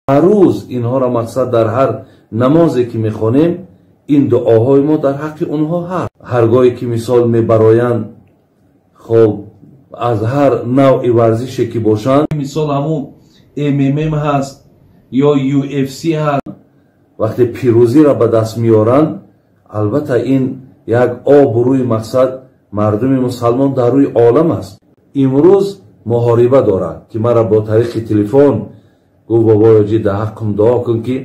Ҳар рӯз инҳоро мақсад дар ҳар намозе ки мехонем, ин дуоҳои мо дар ҳаққи онҳо ҳаст. Ҳаргоҳе ки мисол мебароянд, хоб аз ҳар навъи варзише ки бошанд, мисол ҳамун МММ ҳаст ё UFC ҳаст, вақте пирӯзиро ба даст меоранд, албатта ин як обрӯи мақсад мардуми мусалмон дар рӯи олам аст. Имрӯз муҳориба дорад ки маро бо тариқи телефон гуфт: бобоёҷи, дар ҳаққам дуо кун, ки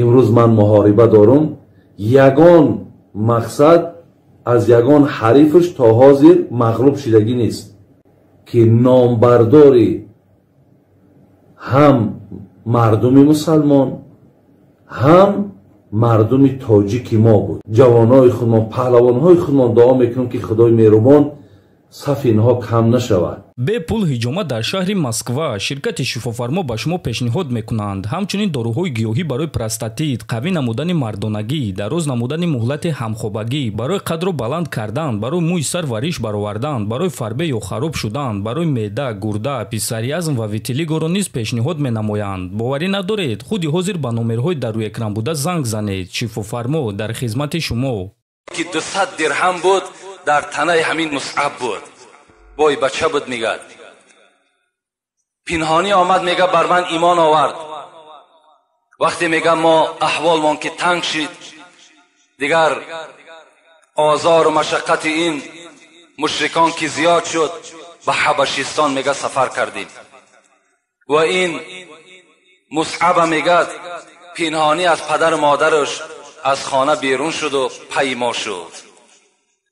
имрӯз ман муҳориба дорум. Ягон мақсад аз ягон ҳарифаш то ҳозир мағлуб шидагӣ нест, ки номбардори ҳам мардуми мусалмон, ҳам мардуми тоҷики мо буд. Ҷавонои худмон, паҳлавонҳои худмон дуо мекунем, ки Худои меҳрубон сафи инҳо кам нашавад. Бепул ҳиҷома дар шаҳри Москва. Ширкати Шифофармо ба шумо пешниҳод мекунанд ҳамчунин доруҳои гиёҳӣ барои простатит, қавӣ намудани мардонагӣ, дароз намудани муҳлати ҳамхобагӣ, барои қадро баланд кардан, барои мӯи сар ва риш баровардан, барои фарбе ё хароб шудан, барои меъда, гурда, псориаз ва витилигоро низ пешниҳод менамоянд. Боварӣ надоред? Худи ҳозир ба номерҳои дар рӯи экран буда занг занед. Шифофармо дар хизмати шумо. Ки 200 дирҳам буд, дар танаи ҳамин Мусъаб буд. Бой бача буд, мегад. Пинҳонӣ омад, мега, бар ман имон овард. Вақте, мега, мо аҳволмон ки танг шид, дигар озору машаққати ин мушрикон ки зиёд шуд, ба Ҳабашистон, мега, сафар кардем ва ин Мусъаба, мегад, пинҳонӣ аз падару модараш аз хона берун шуду пайи мо шуд,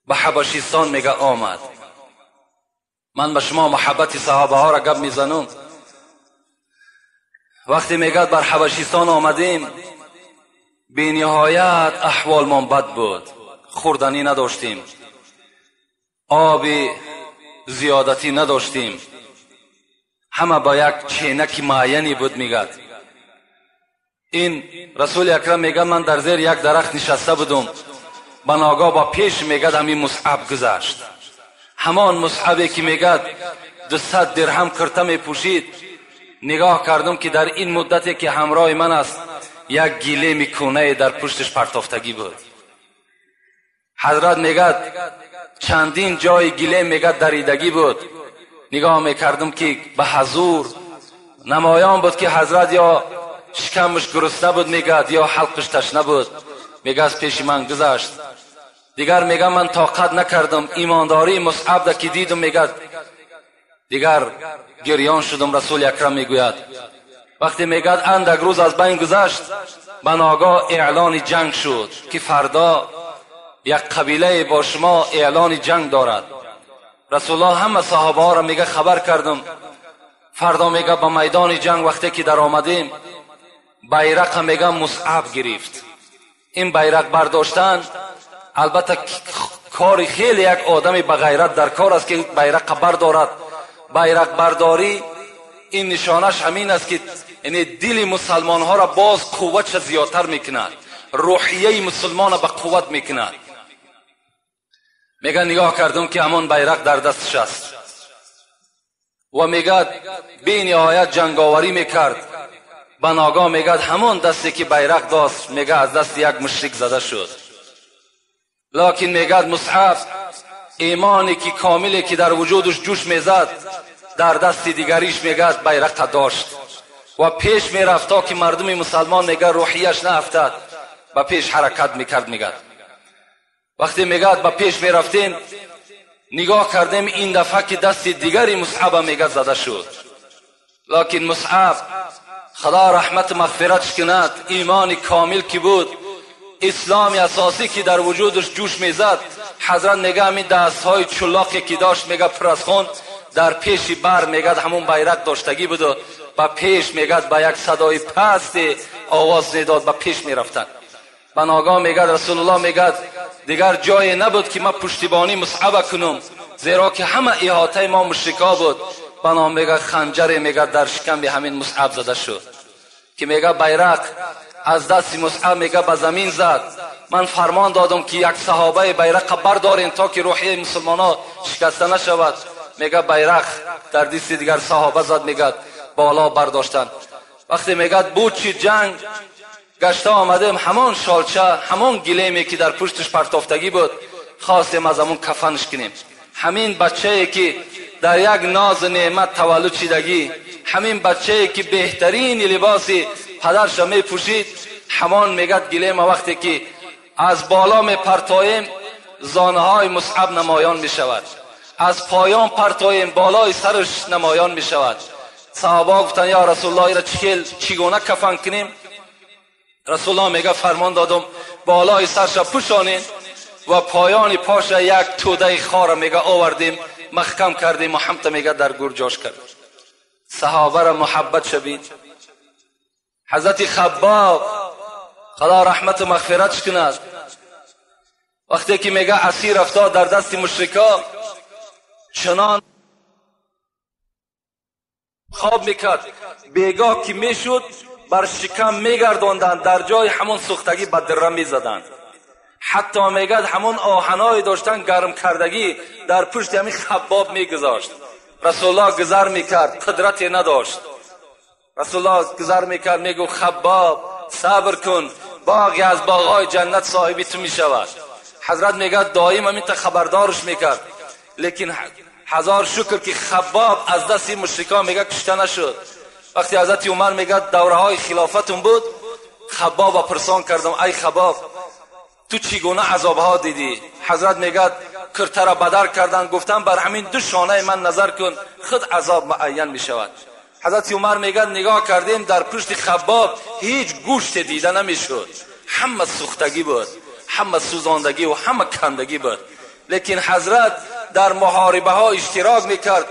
ба Ҳабашистон, мега, омад. Ман ба шумо муҳаббати саҳобаҳоро гап мезанам. Вақте, мегӯяд, бар Ҳабашистон омадем, бениҳоят аҳволмон бад буд, хӯрданӣ надоштем, оби зиёдатӣ надоштем, ҳама ба як ченаки муайяне буд. Мегӯяд ин Расули Акрам, мегӯяд, ман дар зери як дарахт нишаста будум, ба ногоҳ ба пеш, мегӯяд, ҳамин Мусъаб гузашт, ҳамон Мусъабе ки, мегӯяд, 200 дирҳам курта мепӯшид. Нигоҳ кардам, ки дар ин муддате ки ҳамроҳи ман аст, як гилеми кӯнае дар пушташ партофтагӣ буд. Ҳазрат, мегӯяд, чандин ҷои гилем, мегӯяд, даридагӣ буд. Нигоҳ мекардам, ки ба ҳазур намоён буд, ки ҳазрат ё шикамаш гурусна буд, мегӯяд, ё ҳалқаш ташна буд. Мегӯяд, аз пеши ман гузашт. Дигар, мегӯям, ман тоқат накардам, имондории Мусъабда ки дидум, мегӯяд, дигар гирён шудум. Расули Акрам мегӯяд, вақте, мегӯяд, андак рӯз аз байн гузашт, ба ногоҳ эълони ҷанг шуд, ки фардо як қабилае бо шумо эълони ҷанг дорад. Расулуллоҳ ҳама саҳобаҳоро, мега, хабар кардум. Фардо, мега, ба майдони ҷанг вақте ки даромадем, байрақа, мега, Мусъаб гирифт. Ин байрақ бардоштан албатта кори хеле як одами ба ғайрат дар кор аст, ки байрақа бардорад. Байрақбардорӣ ин нишонаш ҳамин аст, ки яъне дили мусалмонҳоро боз қувватша зиёдтар мекунад, рӯҳияи мусулмонро ба қувват мекунад. Мега, нигоҳ кардам, ки ҳамон байрақ дар дасташ аст ва, мегӯяд, бениҳоят ҷанговарӣ мекард. Ба ногоҳ, мегӯяд, ҳамон дасте ки байрақ дошт, мега, аз дасти як мушрик зада шуд. Локин, мегӯяд, Мусъаб имоне ки комиле ки дар вуҷудаш ҷӯш мезад, дар дасти дигариш, мегӯяд, байрақа дошт ва пеш мерафт, то ки мардуми мусалмон, мегӯяд, рӯҳияш наафтад, ба пеш ҳаракат мекард. Мегӯяд, вақте, мегӯяд, ба пеш мерафтем, нигоҳ кардем, ин дафъа ки дасти дигари Мусъаба, мегӯяд, зада шуд. Локин Мусъаб, Худо раҳмату мағфиратш кунад, имони комил ки буд, исломи асосӣ ки дар вуҷудаш ҷӯш мезад, ҳазрат мега, ҳамин дастҳои чулоқе ки дошт, мега, пур аз хун, дар пеши бар, мегӯяд, ҳамун байрақ доштагӣ буду ба пеш, мегӯяд, ба як садои пасте овоз медод, ба пеш мерафтанд. Ба ногоҳ, мегӯяд, Расулуллоҳ, мегӯяд, дигар ҷое набуд, ки ман пуштибонӣ Мусъаба кунам, зеро ки ҳама иҳотаи мо мушрикҳо буд. Ба ном, мегӯяд, ханҷаре, мегӯяд, дар шикамби ҳамин Мусъаб зада шуд, ки, мегӯяд, байрақ аз дасти Мусъаб, мегӯяд, ба замин зад. Ман фармон додам, ки як саҳобаи байрақа бардорем, то ки рӯҳияи мусулмонҳо шикаста нашавад. Мегӯяд, байрақ дар дасти дигар саҳоба зад, мегӯяд, боло бардоштанд. وقتی میگد بود چی جنگ گشته آمدیم، همان شالچه، همان گلیمی که در پشتش پرتافتگی بود، خواستیم از همون کفنش کنیم. همین بچه که در یک ناز نعمت تولد شدگی، همین بچه که بهترین لباسی پدرش می پوشید، همان میگد گلیم وقتی که از بالا می پرتاییم زانهای مصعب نمایان می شود، از پایان پرتاییم بالای سرش نمایان می شود. صحابه گفتن یا رسول الله را چگونه کفن کنیم؟ رسول الله میگه فرمان دادم بالای سرش پوشانین و پایان پاش یک توده خار میگه آوردیم محکم کردیم و همت میگه در گور جاش کرد. صحابه را محبت شبید. حضرت خباب خدا رحمت و مغفرتش کند، وقتی که میگه اسیر افتاد در دست مشرکا، چنان خواب میکرد، بیگاه که میشد بر شکم میگرداندند، در جای همون سوختگی به دره میزدند. حتی میگد همون آهنای داشتن گرم کردگی در پشت همین خباب میگذاشت. رسول الله گذر میکرد، قدرتی نداشت. رسول الله گذر میکرد، میگو خباب صبر کن، باغی از باغهای جنت صاحبی تو میشود. حضرت میگه دائم همین تا خبردارش میکرد، لیکن هزار شکر که خباب از دست مشرکان میگه کشته نشد. وقتی حضرت عمر میگه دوره های خلافتون بود، خباب پرسان کردم ای خباب تو چگونه عذابها دیدی؟ حضرت میگه کرته را بدر کردن، گفتن بر همین دو شانه من نظر کن، خود عذاب معین میشود. حضرت عمر میگه نگاه کردیم در پشت خباب هیچ گوشت دیده نمیشد، همه سوختگی بود، همه سوزاندگی و همه کندگی بود. لیکن حضرت در محاربه ها اشتراک میکرد،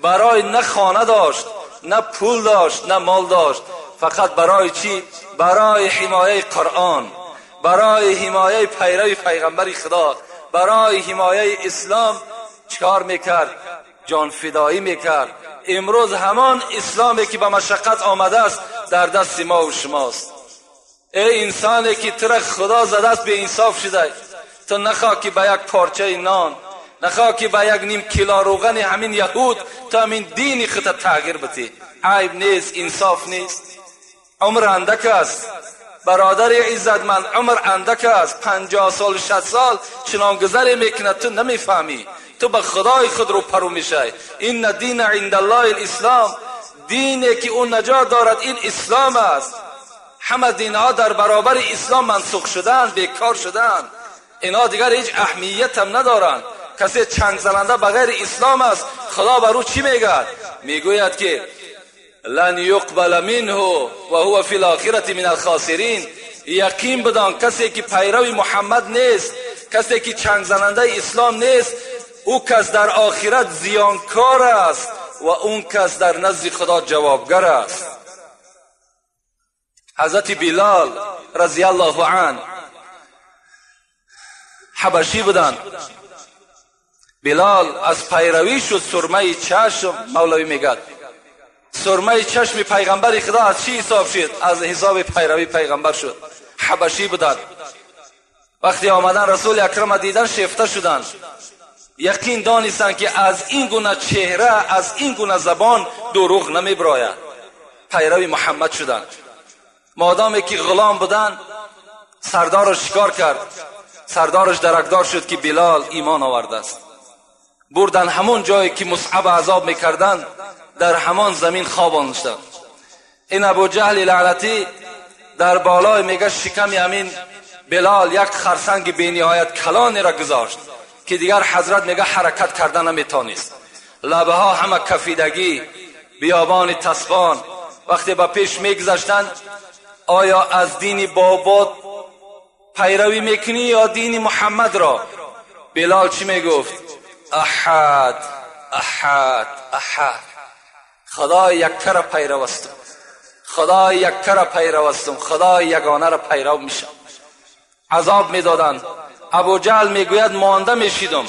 برای نه خانه داشت، نه پول داشت، نه مال داشت، فقط برای چی؟ برای حمایه قرآن، برای حمایه پیرو پیغمبر خدا، برای حمایه اسلام چکار میکرد؟ جان فدایی میکرد. امروز همان اسلامی که به مشقت آمده است در دست ما و شماست. ای انسانی که تر خدا زده است به انصاف شده، تو نخواه که به یک پارچه نان، نخواه که به یک نیم کیلو روغن همین یهود تو همین دین خود تغییر بتی. عیب نیست، انصاف نیست. عمر اندک است برادر عزتمند، عمر اندک است. 50 سال 60 سال چنان گذری میکند تو نمیفهمی، تو به خدای خود رو پرو میشی. این دین عند الله الاسلام، دینی که اون نجات دارد این اسلام است. همه دینها در برابر اسلام منسوخ شدن، بیکار شدن، اینا دیگر هیچ اهمیت هم ندارند. کسی چنگ زننده بغیر اسلام است، خدا بر او چی میگه؟ میگوید که لن یقبل منه و هو فی الاخرة من الخاسرین. یقین بدان کسی که پیرو محمد نیست، کسی که چنگ زننده اسلام نیست، او کس در آخرت زیانکار است و اون کس در نزد خدا جوابگر است. حضرت بلال رضی الله عنه حبشی بودند. بلال از پیروی شد سرمه چشم. مولوی میگد سرمه چشم پیغمبر خدا از چی حساب شد؟ از حساب پیروی پیغمبر شد. حبشی بودند. وقتی آمدن رسول اکرم دیدن شیفته شدند، یقین دانستند که از این گونه چهره، از این گونه زبان دروغ نمیبراید. پیروی محمد شدند. مادامی که غلام بودند سردارش شکار کرد، سردارش درکدار شد که بلال ایمان آورده است. بردن همون جایی که مصعب عذاب میکردند، در همان زمین خواباندند. این ابو جهل لعنتی در بالای میگه شکم همین بلال یک خرسنگ بینهایت کلانی را گذاشت که دیگر حضرت میگه حرکت کردن نمیتونست. لبه ها همه کفیدگی، بیابان تسبان. وقتی به پیش میگذشتند، آیا از دین بابات پیروی میکنی یا دین محمد را؟ بلال چی میگفت؟ احد احد احد. خدای یکه را پیرو هستم، خدای یکه را پیرو هستم، خدای یگانه را پیرو میشم. عذاب میدادند. ابو جهل میگوید مانده میشیدم.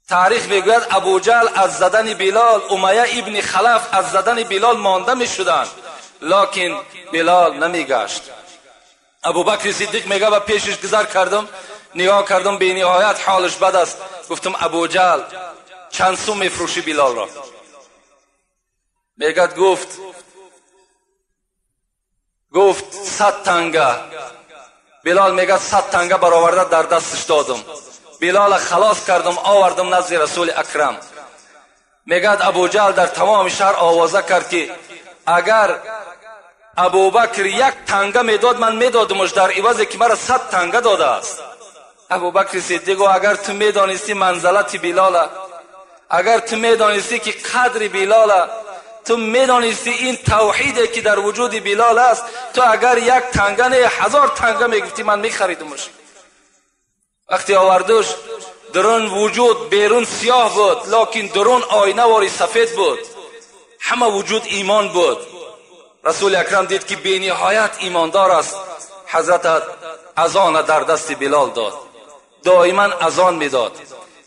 تاریخ میگوید ابو جهل از زدن بلال، امیه ابن خلف از زدن بلال مانده میشدند، لکن بلال نمیگشت. ابو بکر صدیق میگه به پیشش گذر کردم، نگاه کردم به نهایت حالش بد است. گفتم ابو جهل چند سو میفروشی بلال را؟ میگد گفت 100 танга. Билол мега 100 танга бароварда дар дасташ додум. Билол халос кардум, овардум назди Расули Акрам. Мегад Абу Ҷаҳл дар тамоми шаҳр овоза кард ки агар Абубакр як танга медод, ман медодумаш дар ивазе ки мара 100 танга додааст. Абубакри Сиддиқ гуфт агар ту медонисти манзалати Билола, агар ту медонисти ки қадри Билола, ту медонисти ин тавҳиде ки дар вуҷуди Билол аст, ту агар як танга не 1000 танга мегуфтӣ, ман мехаридумаш. Вақте овардуш, дарун вуҷуд берун сиёҳ буд, лекин дарун оинавори сафед буд. Ҳама вуҷуд имон буд. Расули Акрам дид ки бениҳоят имондор аст. Ҳазрат азона дар дасти Билол дод, доиман азон медод.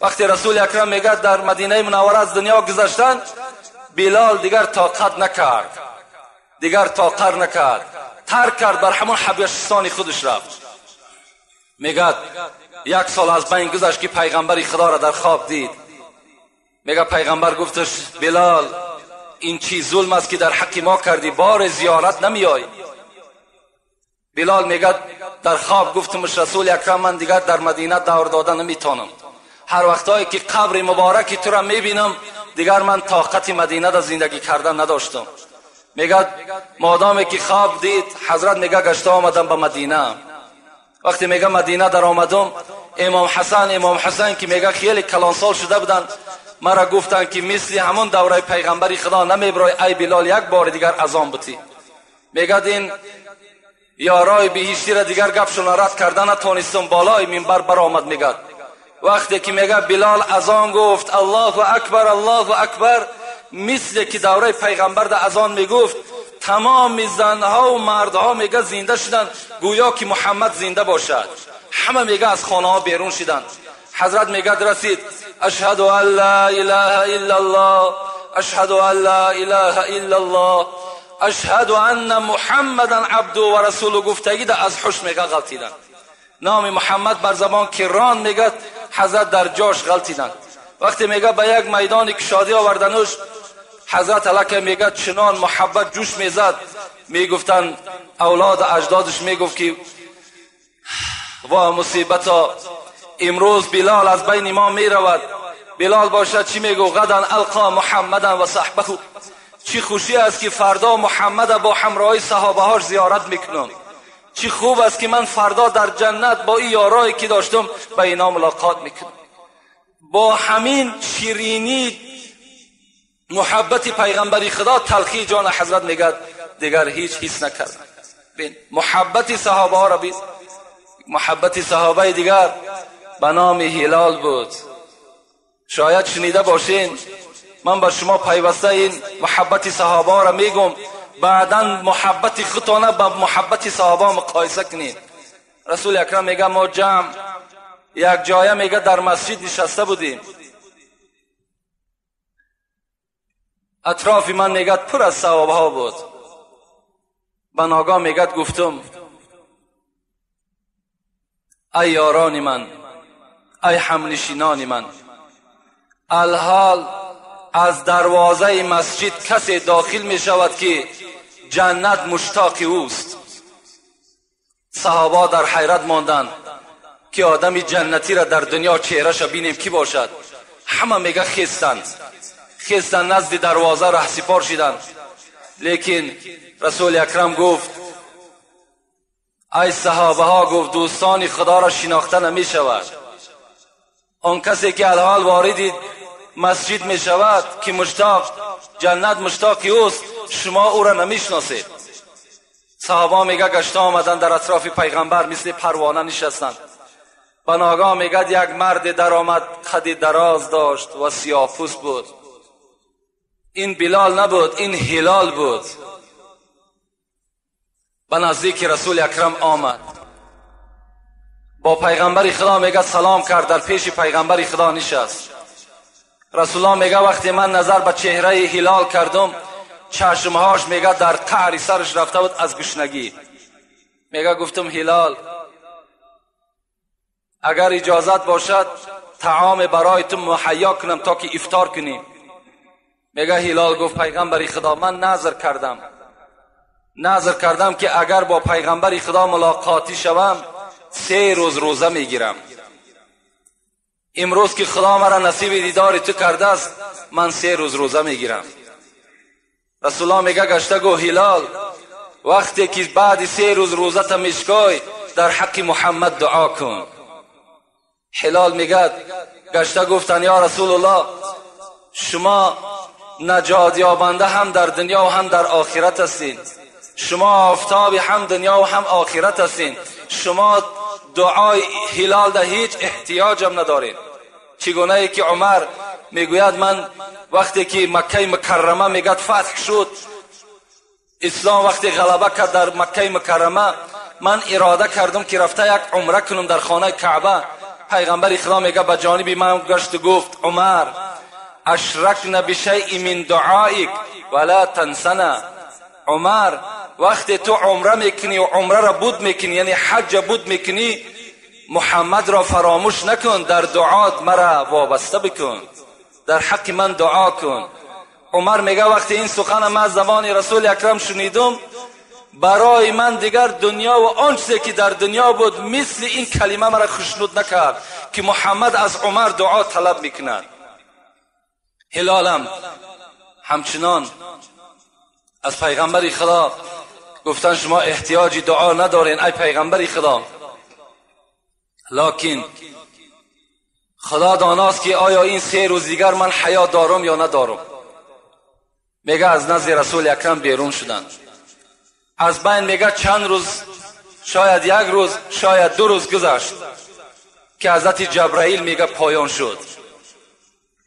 Вақте Расули Акрам мегӯяд дар Мадинаи Мунаввара аз дунё гузаштанд, Билол дигар тоқат накард, дигар тоқат накард, тарк кард, бар ҳамон ҳабашистони худаш рафт. Мегӯяд як сол аз байн гузашт ки пайғамбари Худоро дар хоб дид. Мегӯяд пайғамбар гуфташ Билол, ин чӣ зулм аст ки дар ҳаққи мо кардӣ, бори зиёрат намеоӣ. Билол мегӯяд дар хоб гуфтумаш Расули Акрам, ман дигар дар Мадина давр дода наметавонам. Ҳар вақтое ки қабри мубораки тура мебинам, дигар ман тоқати Мадинада зиндагӣ кардан надоштам. Мегӯяд модоме ки хоб дид, ҳазрат мегӯяд гашта омадам ба Мадина. Вақте мегӯяд Мадина даромадум, Имом Ҳасан, Имом Ҳусайн ки мегӯяд хеле калонсол шуда буданд, мара гуфтанд ки мисли ҳамон давраи пайғамбари Худо намебирой, ай Билол, як бори дигар азон бутӣ. Мегӯяд ин ёрои биҳиштиро дигар гапшона рад карда натонистум, болои минбар баромад. Мегӯяд вақте ки мегӯяд Билол азон гуфт, Аллоҳу акбар, Аллоҳу акбар, мисле ки давраи пайғамбарда азон мегуфт, тамоми занҳо мардҳо мегӯяд зинда шуданд, гӯё ки Муҳаммад зинда бошад. Ҳама мегӯяд аз хонаҳо берун шуданд. Ҳазрат мегӯяд расид, ашҳаду ан ла илаҳа иллаллоҳ, ашҳаду ан ла илаҳа иллаллоҳ, ашҳаду анна муҳаммадан абду ва расулу гуфтагида аз ҳуш мегӯяд ғалтиданд. Номи Муҳаммад бар забон ки рон, мегӯяд ҳазрат дар ҷош ғалтиданд. Вақте мегӯяд ба як майдони кушодӣ овардануш, ҳазрат аллакай мегӯяд чунон муҳаббат ҷӯш мезад, мегуфтанд авлоду аҷдодаш мегуфт ки ва мусибато, имрӯз Билол аз байни мо меравад. Билол бошад чӣ мегӯ? Ғадан алқо муҳаммадан ва саҳбаҳу. Чӣ хушӣ аст ки фардо Муҳаммада бо ҳамроҳи саҳобаҳош зиёрат мекунам. Чӣ хуб аст ки ман фардо дар ҷаннат бо ин ёрое ки доштам ба ино мулоқот мекунам. Бо ҳамин ширинӣ муҳаббати пайғамбари Худо талхии ҷони ҳазрат мегӯяд дигар ҳеҷ ҳис накардам. Бин муҳаббати саҳобаҳоро бин. Муҳаббати саҳобаи дигар ба номи Ҳилол буд. Шояд шунида бошин, ман ба шумо пайваста ин муҳаббати саҳобаҳоро мегӯм, баъдан муҳаббати худтона ба муҳаббати саҳобаҳо муқоиса кунед. Расули Акрам мегӯяд мо ҷамъ як ҷоя мегӯяд дар масҷид нишаста будем. Атрофи ман мегӯяд пур аз саҳобаҳо буд. Ба ногоҳ мегӯяд гуфтум ай ёрони ман, ай ҳамнишинони ман, алҳол аз дарвозаи масҷид касе дохил мешавад ки ҷаннат муштоқи ӯст. Саҳобаҳо дар ҳайрат монданд ки одами ҷаннатиро дар дунё чеҳраша бинем ки бошад. Ҳама мега хестанд, хестанд назди дарвоза раҳсипор шиданд. Лекин Расули Акрам гуфт ай саҳобаҳо, гуфт дӯстони Худоро шинохта намешавад. Он касе ки алҳол вориди масҷид мешавад ки муштоқ ҷаннат муштоқи ӯст, шумо ӯро намешиносед. Саҳобаҳо мега гашта омаданд дар атрофи пайғамбар мисли парвона нишастанд. Ба ногоҳ мегӯяд як марде даромад, қади дароз дошт ва сиёҳпӯст буд. Ин Билол набуд, ин Ҳилол буд. Ба наздики Расули Акрам омад, бо пайғамбари Худо мегӯяд салом кард, дар пеши пайғамбари Худо нишаст. Расулуллоҳ мегӯяд вақте ман назар ба чеҳраи Ҳилол кардум, чашмҳош мегӯяд дар қаъри сараш рафта буд аз гушнагӣ. Мегӯяд гуфтум Ҳилол, агар иҷозат бошад таоме барои ту муҳайё кунам то ки ифтор кунем. Мегӯяд Ҳилол гуфт пайғамбари Худо, ман назр кардам, نظر کردم که اگر با پیغمبر خدا ملاقاتی شوم 3 روز روزه میگیرم. امروز که خدا مرا نصیب دیدار تو کرده است من 3 روز روزه میگیرم. رسول الله میگه گشته گو هلال وقتی که بعد 3 روز روزه تا میشکای در حق محمد دعا کن. هلال میگه گشته گفتن یا رسول الله شما نجات یابنده هم در دنیا و هم در آخرت هستین، شما آفتاب هم دنیا و هم آخرت هستین، شما دعای هلال در هیچ احتیاجم ندارین. چگونه ای که عمر میگوید من وقتی که مکه مکرمه میگد فتح شد، اسلام وقتی غلبه کرد در مکه مکرمه، من اراده کردم که رفته یک عمره کنم در خانه کعبه. پیغمبر خدا میگه به جانب من گشت گفت عمر اشرکنا بشیء من دعائک ولا تنسنا. عمر وقتی تو عمره میکنی و عمره را بود میکنی، یعنی حج بود میکنی، محمد را فراموش نکن، در دعات مرا وابسته بکن، در حق من دعا کن. عمر میگه وقتی این سخن من از زبان رسول اکرم شنیدم برای من دیگر دنیا و آن چیزی که در دنیا بود مثل این کلمه مرا خوشنود نکرد که محمد از عمر دعا طلب میکند. هلالم همچنان از پیغمبر خدا گفتن شما احتیاجی دعا ندارین ای پیغمبر خدا، لکن خدا داناست که آیا این 3 روز دیگر من حیات دارم یا ندارم. میگه از نزد رسول اکرم بیرون شدن، از بین میگه چند روز، شاید 1 روز شاید 2 روز گذشت که حضرت جبرائیل میگه پایان شد.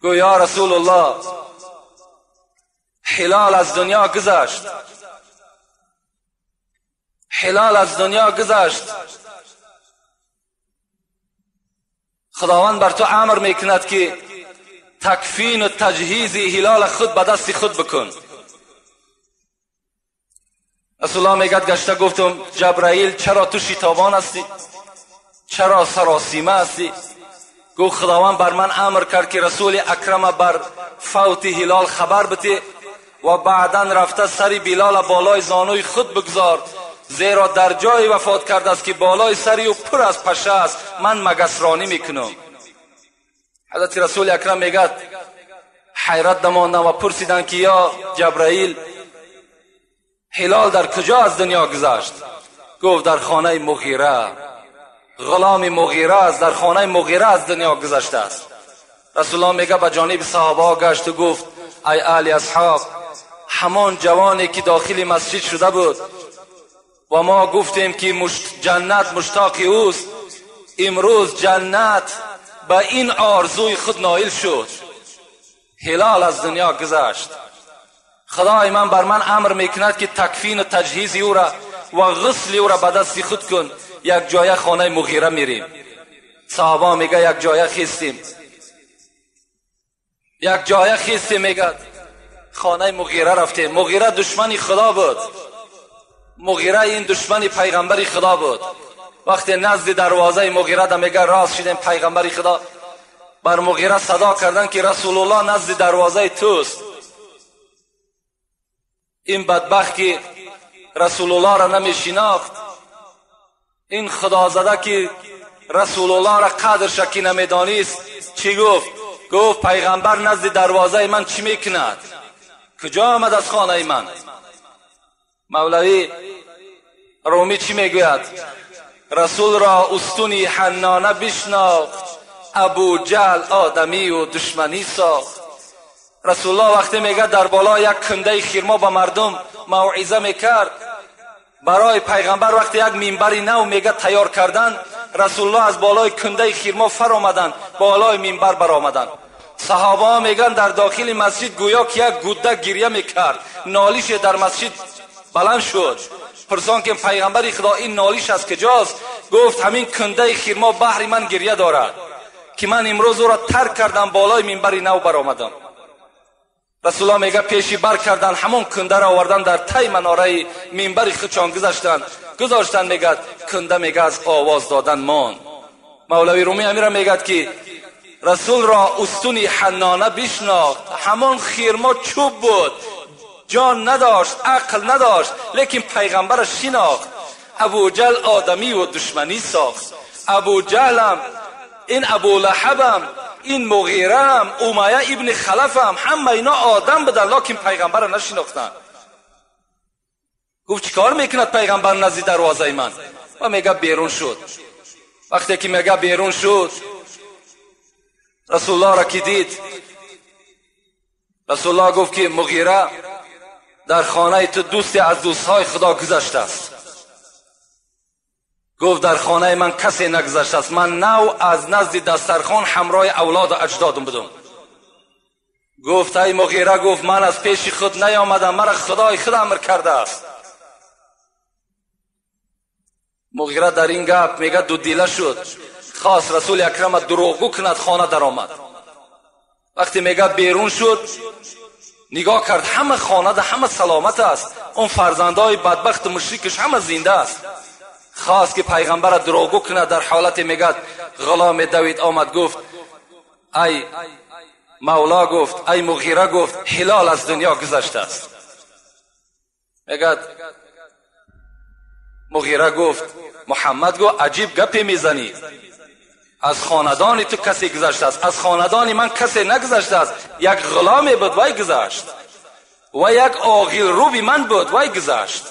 گو یا رسول الله هلال از دنیا گذشت، هلال از دنیا گذشت، خداوند بر تو امر میکند که تکفین و تجهیز هلال خود به دست خود بکن. رسول الله میگد گشته گفتم جبرائیل چرا تو شتابان هستی، چرا سراسیمه هستی؟ گفت خداوند بر من امر کرد که رسول اکرم بر فوت هلال خبر بده و بعدا رفته سر بلال بالای زانوی خود بگذار، زیرا در جای وفات کرده است که بالای سری او پر از پشه است، من مگسرانی میکنم. حضرت رسول اکرم میگد حیرت نماندم و پرسیدن که یا جبرائیل هلال در کجا از دنیا گذشت؟ گفت در خانه مغیره، غلام مغیره است، در خانه مغیره از دنیا گذشته است. رسول الله میگه به جانب صحابه گشت و گفت ای اهل اصحاب، همان جوانی که داخل مسجد شده بود و ما گفتیم که جنت مشتاق اوست، امروز جنت به این آرزوی خود نایل شد. هلال از دنیا گذشت. خدای من بر من امر میکند که تکفین و تجهیز او را و غسل او را به دست خود کن. یک جایه خانه مغیره میریم. صحابه میگه یک جایه خیستیم، یک جایه خیستیم، میگه خانه مغیره رفتیم. مغیره دشمن خدا بود، مغیره این دشمن پیغمبر خدا بود. وقتی نزد دروازه مغیره ده میگه راست شدیم، پیغمبر خدا بر مغیره صدا کردن که رسول الله نزد دروازه توست. این بدبخت که رسول الله را نمیشناخت، این خدا زده که رسول الله را قدر شکی نمیدانست، چی گفت؟ گفت پیغمبر نزد دروازه من چی میکند؟ کجا آمد از خانه من؟ مولوی رومی چی میگوید؟ رسول را استونی حنانه بشناخت، ابو جهل آدمی و دشمنی ساخت. رسول الله وقتی میگه در بالا یک کنده خرما به مردم موعظه میکرد، برای پیغمبر وقتی یک منبر نو میگه تیار کردن، رسول الله از بالای کنده خرما فر آمدن، بالای منبر برآمدن. صحابه میگن در داخل مسجد گویا که یک گوده گریه میکرد، نالیش در مسجد بلند شد. پرسان که پیغمبر خدا این نالیش از کجاست؟ گفت همین کنده خرما بحر من گریه دارد که من امروز او را ترک کردم، بالای منبر نو برآمدم. رسول الله میگه پیشی بر کردن، همون کنده را آوردن در تای مناره منبر خودشان گذاشتن. میگه کنده میگه از آواز دادن مان. مولوی رومی امیر میگه که رسول را استونی حنانه بشناخت، همان خرما چوب بود، جان نداشت، عقل نداشت، لیکن پیغمبرش شناخت. ابو جهل آدمی و دشمنی ساخت. ابو جهلم، این ابو لهبم، این مغیرم، امیه ابن خلفم، همه اینا آدم بودن، لکن پیغمبر نشناختن. گفت چیکار میکند پیغمبر نزد دروازه من؟ و میگه بیرون شد. وقتی که میگه بیرون شد، رسول الله را که دید، رسول الله گفت که مغیره، در خانه تو دوستی از دوستهای خدا گذشته است. گفت در خانه من کسی نگذشته است، من نو از نزد دسترخوان همراه اولاد و اجدادم بودم. گفت ای مغیره، گفت من از پیش خود نیامدم، مرا خدای خود امر کرده است. مغیره در این گپ میگه دو دیله شد، خواست رسول اکرم دروغگو کند، خانه در آمد. وقتی میگه بیرون شد، نگاه کرد همه خانه ده همه سلامت است، اون فرزندای بدبخت مشرکش همه زنده است. خواست که پیغمبر دروغگو کند، در حالت میگه غلام دوید آمد، گفت ای مولا، گفت ای مغیره، گفت هلال از دنیا گذشته است. میگه مغیره گفت محمد گفت عجیب گپی میزنی، از خاندان تو کسی گذشته است، از خاندان من کسی نگذشته است، یک غلامی بود وای گذشت و یک آغیل روبی من بود وای گذشت.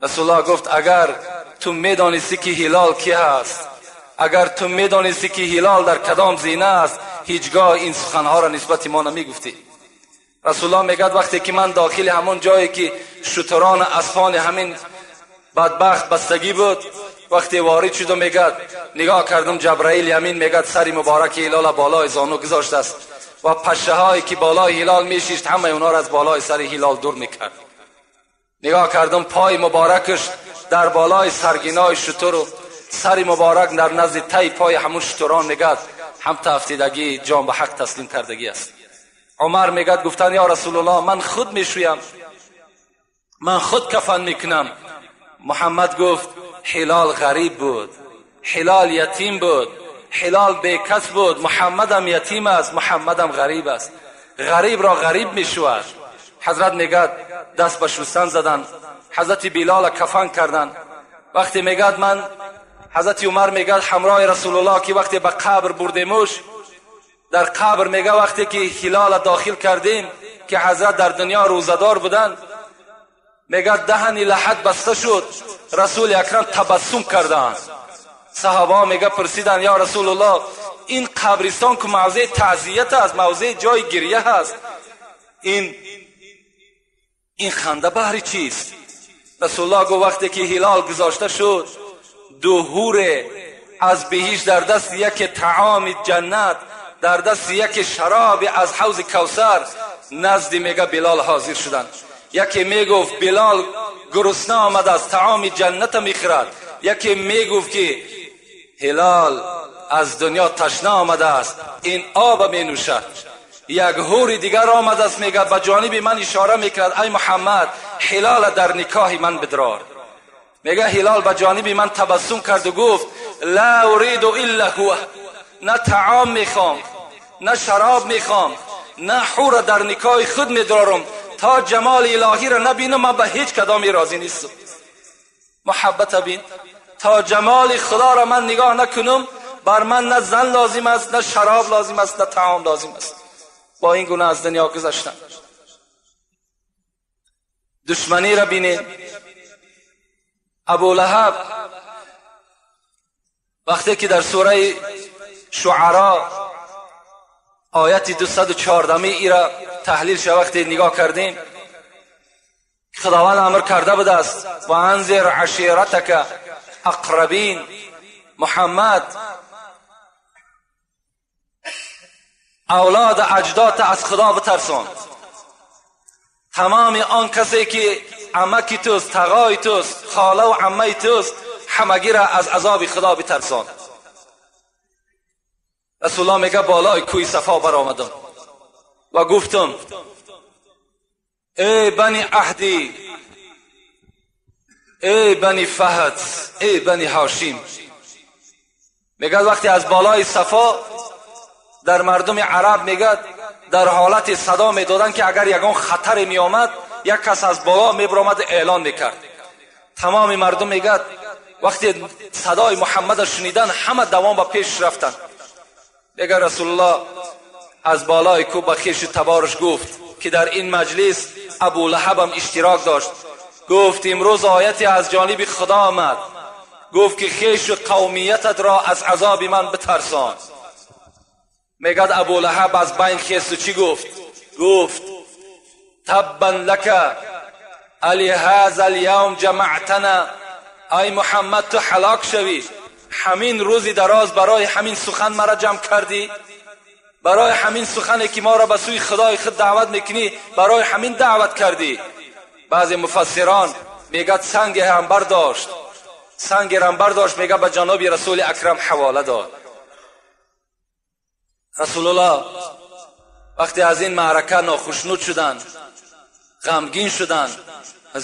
رسول الله گفت اگر تو میدانستی که هلال کی هست، اگر تو میدانستی که هلال در کدام زینه است، هیچگاه این سخنها را نسبت ما نمیگفتی. رسول الله میگد وقتی که من داخل همون جایی که شتران اسپان همین بدبخت بستگی بود، وقتی وارد شدم میگد نگاه کردم جبرائیل یمین میگد سری مبارک هلال بالای زانو گذاشته است و پشه هایی که بالای هلال میشیشت همه اونا را از بالای سر هلال دور میکرد. نگاه کردم پای مبارکش در بالای سرگینای شتر و سر مبارک در نزد تای پای همون شتران، میگد هم تافتیدگی جان به حق تسلیم کردگی است. عمر میگد گفتن یا رسول الله من خود میشویم، من خود کفن میکنم. محمد گفت هلال غریب بود، هلال یتیم بود، هلال بیکس بود، محمدم یتیم است، محمدم غریب است، غریب را غریب میشود. حضرت میگد دست به شستن زدن، حضرت بلال کفن کردن. وقتی میگد من، حضرت عمر میگد همراه رسول الله که وقتی به قبر بردیمش، در قبر میگه وقتی که هلال داخل کردیم که حضرت در دنیا روزدار بودن، میگه دهن لحد بسته شد، رسول اکرم تبسم کردند. صحابه میگه پرسیدن یا رسول الله این قبرستان که موضع تعزیت است، موضع جای گریه هست، این خنده بهر چیست؟ رسول الله گفت وقتی که هلال گذاشته شد، دو حور از بهشت در دست یک طعام جنت، در دست یک شراب از حوض کوثر نزد میگه بلال حاضر شدند. یکی میگفت بلال گرسنه آمد از طعام جنت میخورد، یکی میگفت که هلال از دنیا تشنه آمده است، این آب می نوشد. یک حور دیگر آمده است، میگه به جانب من اشاره میکرد ای محمد هلال در نکاح من بدرار. میگه هلال به جانب من تبسم کرد و گفت لا اريد الا هو، نه طعام میخوام، نه شراب میخوام، نه حور در نکاح خود میدرارم، تا جمال الهی را نبینم من به هیچ کدامی راضی نیستم. محبت بین، تا جمال خدا را من نگاه نکنم بر من نه زن لازم است، نه شراب لازم است، نه طعام لازم است. با این گونه از دنیا گذشتن. دشمنی را بینید. ابو لهب وقتی که در سوره شعرا آیت 214 ای را تحلیل شد، وقتی نگاه کردیم خداوند امر کرده بوده است و انذر عشیرتک اقربین، محمد اولاد اجداد از خدا بترسان. تمام آن کسی که عمکی توست، تغای توست، خاله و عمه توست، همگی را از عذاب خدا بترسان. رسول الله میگه بالای کوی صفا برآمدم و گفتم ای بنی عهدی، ای بنی فهد، ای بنی هاشم. میگه وقتی از بالای صفا در مردم عرب میگه дар ҳолати садо медоданд, ки агар ягон хатаре меомад, як кас аз боло мебаромад, эълон мекард. Тамоми мардум мегӯяд, вақте садои Муҳаммадро шунидан, ҳама давом ба пеш рафтанд. Мегӯяд, Расулуллоҳ аз болои кӯҳ ба хешу табораш гуфт, ки дар ин маҷлис Абу Лаҳабам иштирок дошт. Гуфт, имрӯз ояте аз ҷониби Худо омад. Гуфт, ки хешу қавмиятат ро аз азоби ман битарсон. Мегӯяд, Абу Лаҳаб аз байн хесту чӣ гуфт? Гуфт, таббан лака алиҳаза алявм ҷамаътана. Ай Муҳаммад, ту ҳалок шавӣ, ҳамин рӯзи дароз барои ҳамин сухан мара ҷамъ кардӣ, барои ҳамин сухане ки моро ба сӯи Худои худ даъват мекунӣ, барои ҳамин даъват кардӣ. Баъзе муфассирон мегӯяд, санге ҳам бардошт, санге ҳам бардошт, мегӯяд, ба ҷаноби Расули Акрам ҳавола дод. Расулуллоҳ вақте аз ин маърака нохушнуд шуданд, ғамгин шуданд,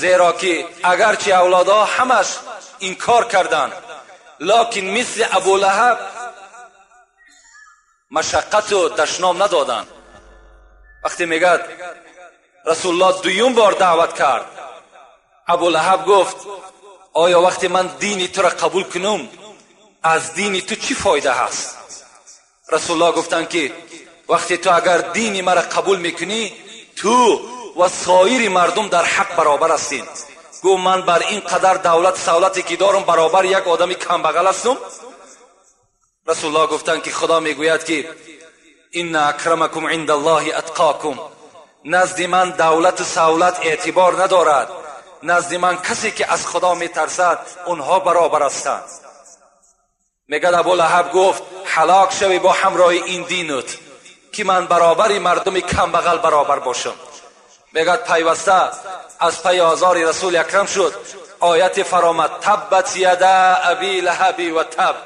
зеро ки агарчи авлодҳо ҳамаш инкор карданд, локин мисли Абу Лаҳаб машаққату дашном надоданд. Вақте мегӯяд, Расулуллоҳ дуюм бор даъват кард, Абу Лаҳаб гуфт, оё вақте ман дини туро қабул кунам, аз дини ту чӣ фоида ҳаст? Расулуллоҳ гуфтанд, ки вақте ту агар дини маро қабул мекунӣ, ту ва соири мардум дар ҳақ баробар ҳастед. Гуфт, ман бар ин қадар давлат савлате ки дорам, баробар як одами камбағал ҳастам? Расулуллоҳ гуфтанд, ки Худо мегӯяд, ки инна акрамакум индаллоҳи атқокум. Назди ман давлату савлат эътибор надорад, назди ман касе ки аз Худо метарсад, онҳо баробар ҳастанд. Мегӯяд, Абу Лаҳаб гуфт, ҳалок шавӣ бо ҳамроҳи ин динут, ки ман баробари мардуми камбағал баробар бошам. Мегӯяд, пайваста аз пайи озори Расули Акрам шуд. Ояте фаромад, таббат яда аби лаҳаби ва таб,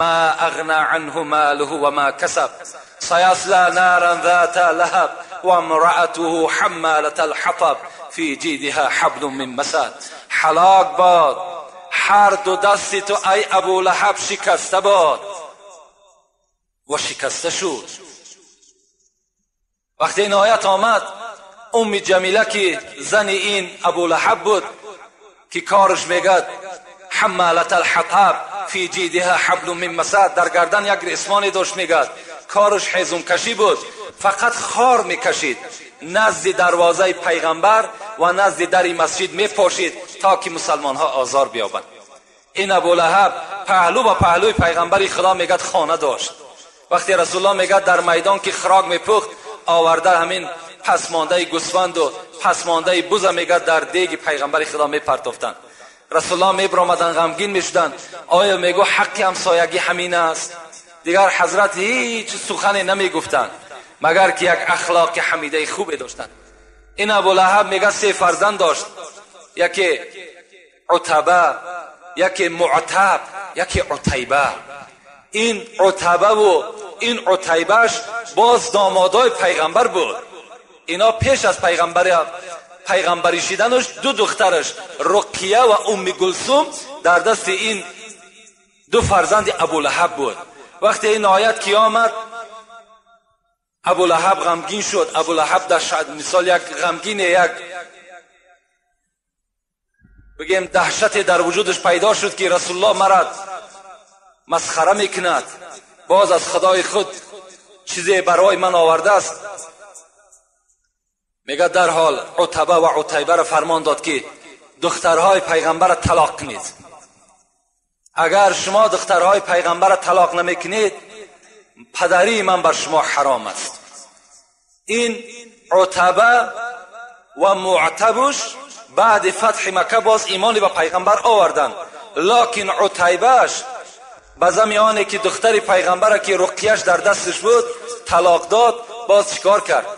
ма ағна анҳу малуҳу ва ма касаб, саясла наран зата лаҳаб, ва имраатуҳу ҳаммалата алҳатаб, фи ҷидиҳа ҳаблун мин масад. Ҳалок бод ҳар ду дасти ту, ай Абу Лаҳаб, шикаста бод. Ва шикаста шуд. Вақте ин оят омад, Умми Ҷамила, ки зани ин Абу Лаҳаб буд, ки кораш мегӯяд, ҳаммалата алҳатаб фи ҷидиҳа ҳаблун мин масад, дар гардан як ресмоне дошт, мегӯяд, кораш ҳезумкашӣ буд, фақат хор мекашид, назди дарвозаи пайғамбар ва назди дари масҷид мепошид, то ки мусалмонҳо озор биёбанд. Ин Абу Лаҳаб паҳлӯ ба паҳлӯи пайғамбари Худо, мегӯяд, хона дошт. Вақте Расулуллоҳ, мегӯяд, дар майдон ки хӯрок мепухт, оварда ҳамин пасмондаи гӯсфанду пасмондаи буза, мегӯяд, дар деги пайғамбари Худо мепартофтанд. Расулуллоҳ мебаромаданд, ғамгин мешуданд. Оё, мегӯ, ҳаққи ҳамсоягӣ ҳамин аст? Дигар ҳазрат ҳеҷ сухане намегуфтанд, магар ки як ахлоқи ҳамидаи хубе доштанд. Ин Абу Лаҳаб, мегӯяд, се фарзанд дошт, яке Утаба, яке Муътаб, яке Утайба. Ин Утабаву ин Утайбаш боз домодои пайғамбар буд. Ино пеш аз пайғамбарӣ шиданаш ду духтараш Руқия ва Умми Гулсум дар дасти ин ду фарзанди Абу Лаҳаб буд. Вақте ин оят ки омад, Абу Лаҳаб ғамгин шуд. Абу Лаҳаб дар мисол як ғамгине, як бигем даҳшате дар вуҷудаш пайдо шуд, ки Расулуллоҳ мара масхара мекунад, боз аз Худои худ чизе барои ман овардааст. Мегӯяд, дарҳол Утаба ва Утайбаро фармон дод, ки духтарҳои пайғамбарро талоқ кунед. Агар шумо духтарҳои пайғамбарро талоқ намекунед, падарии ман бар шумо ҳаром аст. Ин Утаба ва Муътабуш баъди фатҳи Макка боз имони ба пайғамбар оварданд, локин Утайбаш ба зами оне ки духтари пайғамбара, ки Руқияш дар дасташ буд, талоқ дод, боз чикор кард?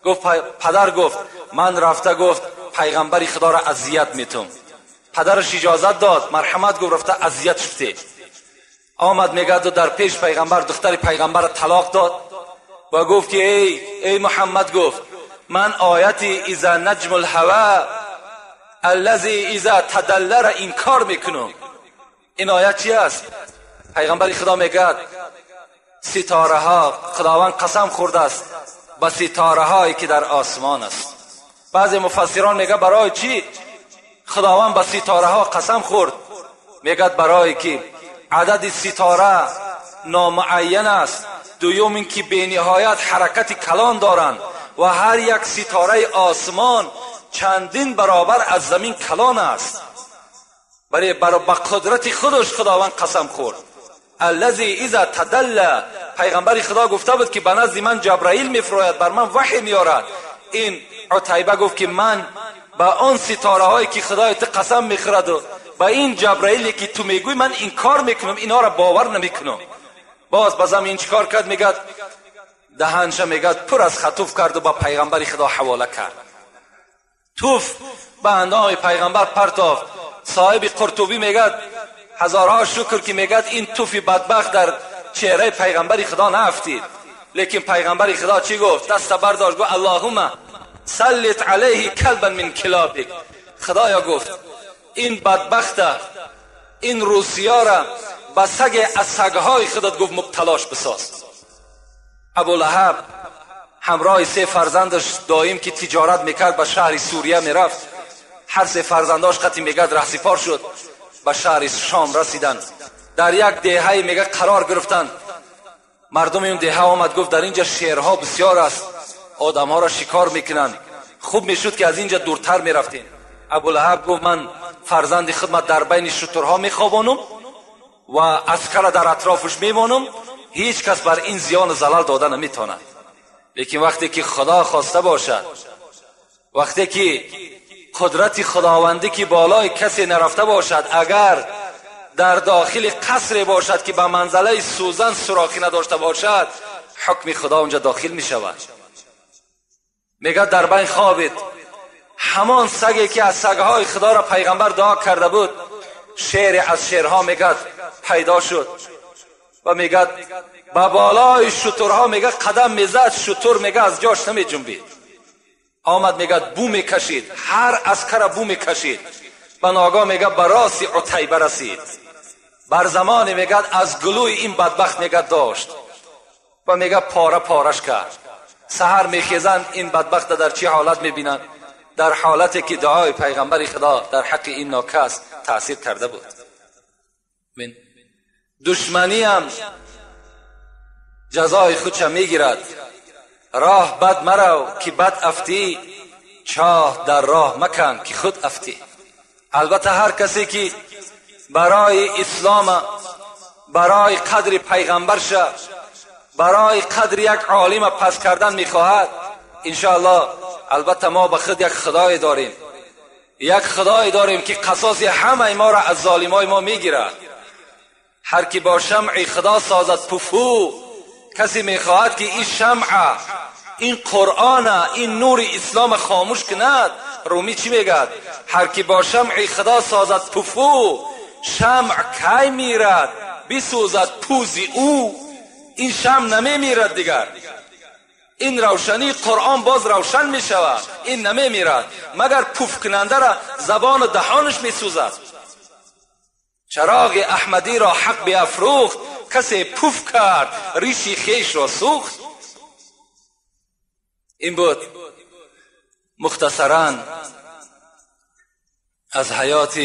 Гуфт, падар, гуфт, ман рафта, гуфт, пайғамбари Худоро азият метум. Падараш иҷозат дод, марҳамат, гуфт, рафта азият шуфте. Омад, мегӯяд, дар пеш пайғамбар духтари пайғамбарро талоқ дод ва гуфт, ки эй Муҳаммад, гуфт, ман ояти иза наҷму лҳава аллази иза тадаллара инкор мекунам. Ин оят чи аст? Пайғамбари Худо мегӯяд, ситораҳо, Худованд қасам хӯрдааст. به ستاره هایی که در آسمان است. بعضی مفسران میگه برای چی خداوند به ستاره ها قسم خورد؟ میگه برای که عدد ستاره نامعین است، دوم اینکه به نهایت حرکت کلان دارند و هر یک ستاره آسمان چندین برابر از زمین کلان است. برای با قدرت خودش خداوند قسم خورد. الذی اذا تدل، پیغمبر خدا گفته بود که به نزد من جبرائیل میفراید، بر من وحی میارد. این عتیبه گفت که من به آن ستاره هایی که خدای تو قسم میخورد و به این جبرائیلی که تو میگوی من انکار میکنم، اینا را باور نمیکنم. باز بازم این چیکار کرد؟ میگه دهنش میگه پر از خطوف کرد و با پیغمبر خدا حواله کرد. توف به اندام پیغمبر پرتافت. صاحب قرطبی میگه هزارها شکر که میگه این توفی بدبخت در چهره پیغمبر خدا نفتید. لیکن پیغمبر خدا چی گفت؟ دست برداشت گفت اللهم سلط علیه کلبا من کلابک. خدایا گفت این بدبخت، این روسیا را به سگ از سگهای خودت گفت مبتلاش بساز. ابولهب همراه سه فرزندش دائم که تجارت میکرد به شهر سوریه میرفت. هر سه فرزنداش قطعی میگد رهسپار شد، به شهر شام رسیدند. در یک دهه میگه قرار گرفتند. مردم این دهه آمد گفت در اینجا شیرها بسیار است، آدمها را شکار میکنند، خوب میشد که از اینجا دورتر میرفتیم. ابولهب گفت من فرزند خدمت در بین شترها میخوابانم و عسکر در اطرافش میمانم، هیچ کس بر این زیان و زلال داده نمیتواند. لیکن وقتی که خدا خواسته باشد، وقتی که قدرت خداوندی که بالای کسی نرفته باشد، اگر در داخل قصر باشد که به منزله سوزن سوراخی نداشته باشد، حکم خدا اونجا داخل می شود. میگه در بین خوابید، همان سگی که از سگهای خدا را پیغمبر دعا کرده بود، شعر از شعرها میگه پیدا شد و میگه به بالای شترها میگه قدم میزد، شتر میگه از جاش نمی جنبید. آمد میگه بو میکشید، هر عسکر بو میکشید. به ناگاه میگه به راس عتیبه رسید. بر زمان میگه از گلوی این بدبخت میگه داشت و میگه پاره پارش کرد. سحر میخیزند این بدبخت در چه حالت میبینند؟ در حالتی که دعای پیغمبر خدا در حق این ناکس تاثیر کرده بود. دشمنی هم جزای خودش میگیرد. راه بد مرو که بد افتی، چاه در راه مکن که خود افتی. البته هر کسی که برای اسلام، برای قدر پیغمبر شه، برای قدر یک عالم پس کردن میخواهد، انشاءالله البته ما به خود یک خدای داریم، یک خدای داریم که قصاص همه ما را از ظالمای ما میگیرد. هر کی با شمع خدا سازد پفو، کسی میخواهد که این شمع، این قرآن، این نور اسلام خاموش کند. رومی چی میگد؟ هر کی با شمع خدا سازد پفو، شمع کی میرد بسوزد پوزی او. این شمع نمیمیرد دیگر، این روشنی قرآن باز روشن میشود، این نمیمیرد، مگر پف کننده را زبان و دهانش میسوزد. چراغ احمدی را حق بیافروخت، کسی پف کرد ریشی خیش را سوخت. این بود مختصرا از حیات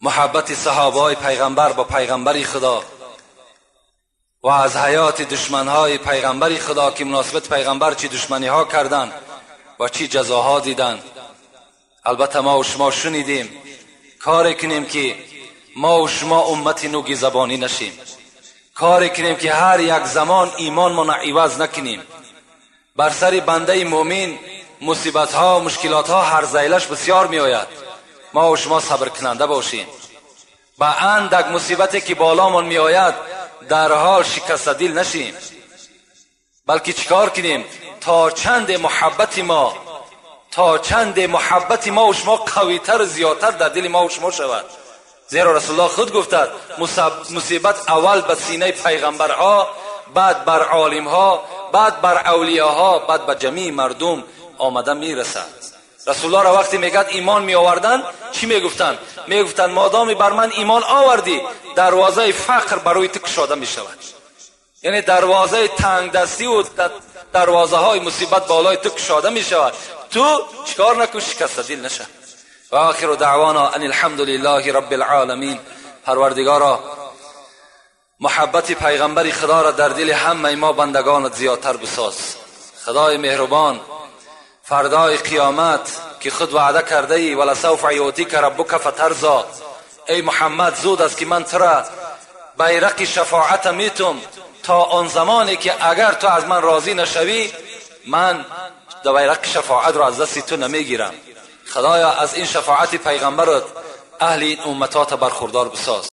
محبت صحابه های پیغمبر با پیغمبر خدا و از حیات دشمنهای پیغمبر خدا که مناسبت پیغمبر چی دشمنی ها کردند و چی جزاها دیدند. البته ما و شما شنیدیم، کاری کنیم که ما و شما امت نوگی زبانی نشیم، کاری کنیم که هر یک زمان ایمان ما عوض نکنیم. بر سر بنده مؤمن مصیبت ها و مشکلات ها هر زیلش بسیار می آید. ما و شما صبر کننده باشیم. به اندک مصیبتی که بالامان می آید در حال شکست دل نشیم، بلکه چیکار کنیم تا چند محبت ما، تا چند محبت ما و شما قویتر و زیادتر در دل ما و شما شود. زیرا رسول الله خود گفتد مصیبت اول به سینه پیغمبرها، بعد بر عالمها، بعد بر اولیاها، بعد به جمیع مردم آمده میرسد. رسول الله را وقتی میگد ایمان می آوردن چی میگفتن؟ میگفتن مادامی بر من ایمان آوردی دروازه فقر برای تو کشاده می شود. یعنی دروازه تنگ دستی و دروازه های مصیبت بالای تو کشاده می شود. تو چیکار نکن؟ شکسته دل نشه. و آخر دعوانا ان الحمد لله رب العالمین. پروردگارا، محبت پیغمبر خدا را در دل همه ما بندگانت زیادتر بساز. خدای مهربان، فردای قیامت که خود وعده کرده ای، ولسوف یعطیک ربک فترضی، ای محمد زود است که من تو را بیرق شفاعت میتم تا آن زمانی که اگر تو از من راضی نشوی من بیرق شفاعت را از دست تو نمیگیرم. خدایا از این شفاعت پیغمبرت اهل این امتات برخوردار بساز.